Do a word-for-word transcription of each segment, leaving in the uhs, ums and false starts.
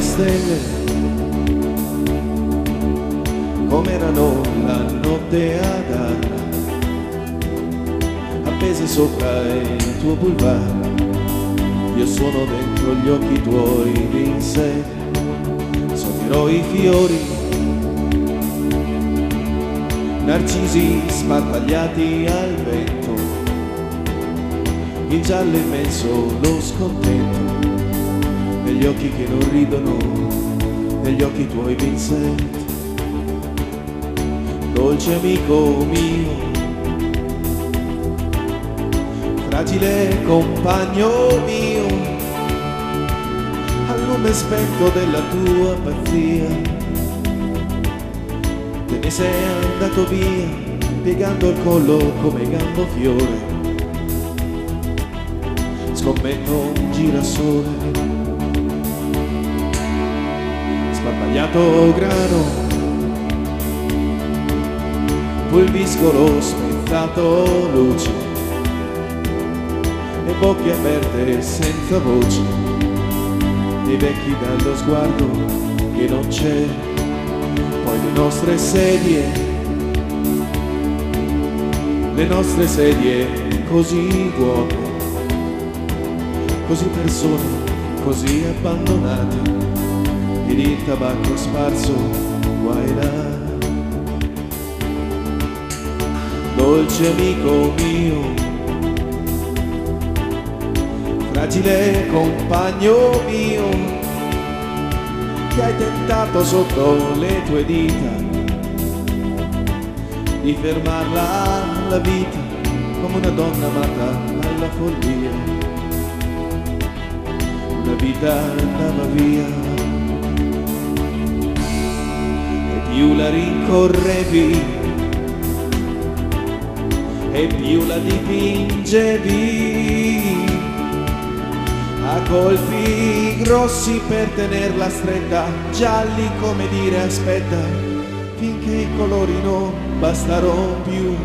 Stelle, come erano la notte ad Adana, appese sopra il tuo boulevard. Io sono dentro gli occhi tuoi, Vincent. Sognerò i fiori, narcisi sparpagliati al vento, il giallo immenso, lo scontento, negli occhi che non ridono, negli occhi tuoi, Vincent. Dolce amico mio, fragile compagno mio, al lume spento della tua pazzia, te ne sei andato via, piegando il collo come gambofiore. Scommetto un girasole, sparpagliato grano, pulviscolo spezzato luce, e bocche aperte senza voce, e vecchi dallo sguardo che non c'è. Poi le nostre sedie, le nostre sedie così vuote, così persone, così abbandonate, ed il tabacco sparso qua e là. Dolce amico mio, fragile compagno mio, che hai tentato sotto le tue dita di fermarla la vita, come una donna amata alla follia. La vita andava via e più la rincorrevi e più la dipingevi a colpi grossi per tenerla stretta, gialli come dire aspetta, finché i colori non bastarono più.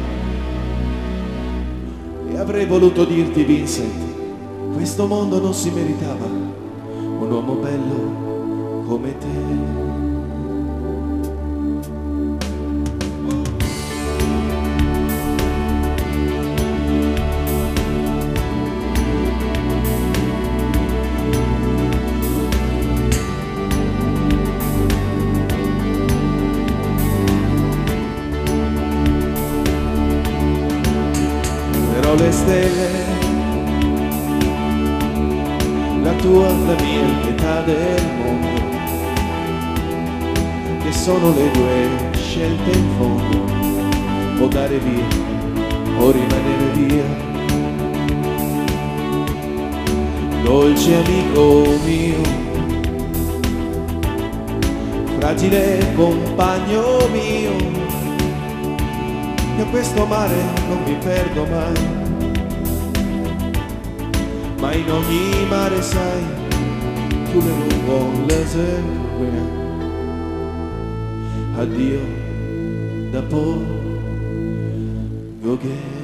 E avrei voluto dirti, Vincent, questo mondo non si meritava un uomo bello come te. Però le stelle, la tua, la mia, metà del mondo, che sono le due scelte in fondo, o dare via o rimanere via. Dolce amico mio, fragile compagno mio, io questo mare non mi perdo mai, ma in ogni mare, sai, tu le vuoi laser. Addio, da po', go ghe.